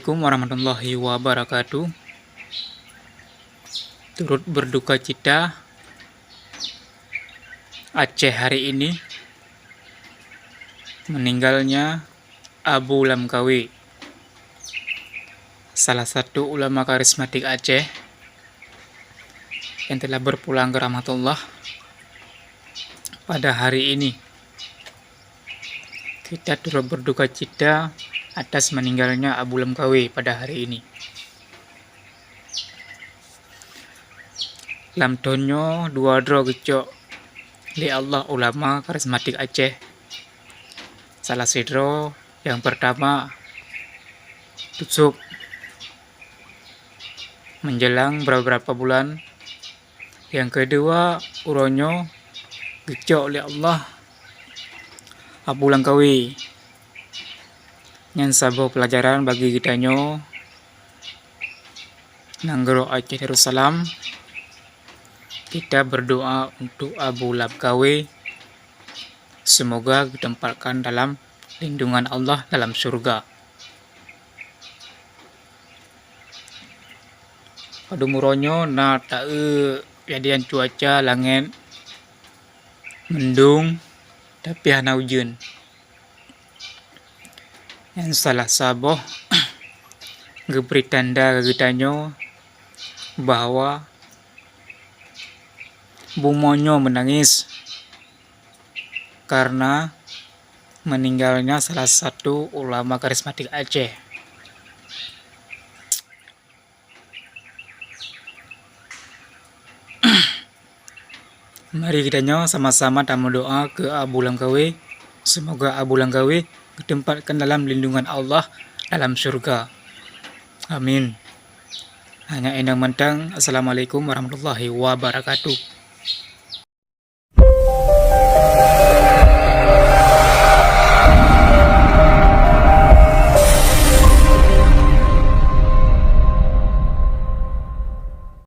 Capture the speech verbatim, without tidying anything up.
Assalamualaikum warahmatullahi wabarakatuh. Turut berduka cita Aceh hari ini, meninggalnya Abu Lamkawi, salah satu ulama karismatik Aceh yang telah berpulang ke rahmatullah pada hari ini. Kita turut berduka cita atas meninggalnya Abu Lamkawi pada hari ini. Lam thôn nyoe dua droe geucok lé Allah ulama karismatik Aceh. Salah sidroe nyang pertama Tusok, menjelang beberapa bulan. Nyang keudua, uroe nyoe geucok lé Allah Abu Lamkawi. Nyan saboh peulajaran bagi geutanyoe nanggroe Aceh Darussalam. Kita berdoa untuk Abu Lamkawi, semoga ditempatkan dalam lindungan Allah dalam syurga. Padum uroe nyoe na taeu kejadian cuaca langét mendung, tapi hana ujeuen. Nyan salah saboh geubri tanda keu geutanyoe bahwa bumoe nyoe meunangis karena meninggalnya salah satu ulama karismatik Aceh. Mari geutanyoe sama-sama tameudoa keu Abu Lamkawi. Semoga Abu Lamkawi geutempatkan dalam lindungan Allah dalam syurga. Amin. Hanya inong mantong. Assalamualaikum warahmatullahi wabarakatuh.